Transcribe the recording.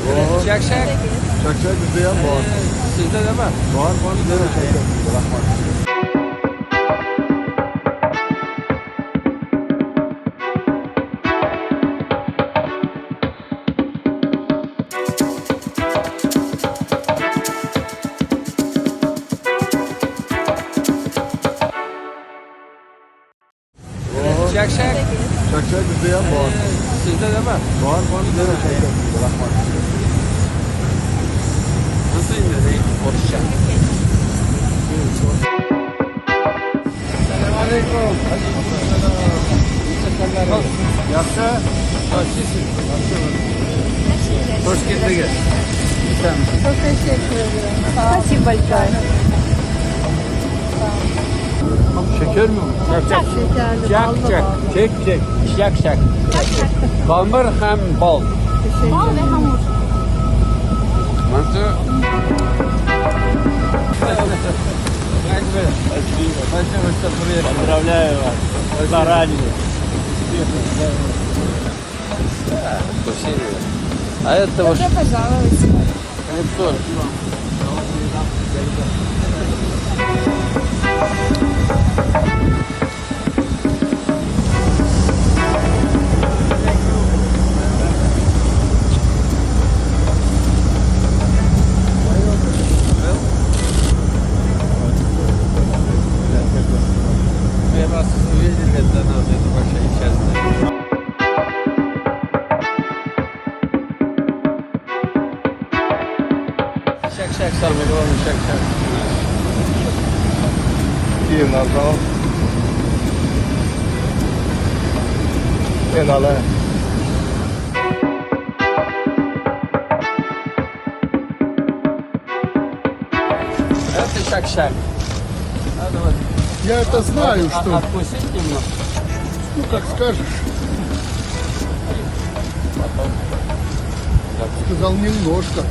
Chak-chak. Chak-chak bizda ham bor. Sizda da bor. Bor, bor, bizda da chak-chak bizda, rahmat. Chak-chak. Chak-chak bizda ham bor. Sizda da bor. Bor, bor, bizda da chak-chak bizda, rahmat. Nasıl indireyim? Orishcha. Assalomu alaykum. Yaxshi? Toshkentdagi. Çok teşekkür ederim. Спасибо большое. Şeker mi? Chak-chak. Şekerli, ballı Chak-chak. ballı. Chek-chek. Chak-chak. Xamir ham bol. Bal ve hamur. Mantu. Как вы? Спасибо. Спасибо, что приехали. Поздравляю вас заранее. Спасибо. А это ваш Добро пожаловать. хлеб-соль. Мы вас увидели, для нас это большое счастье. Шак-шак, самый главный шак-шак. Keyin arzon. Enali. Это шак-шак. Надо вот Я это знаю, что... откусить немного. Ну, как скажешь. Потом. Сказал немножко.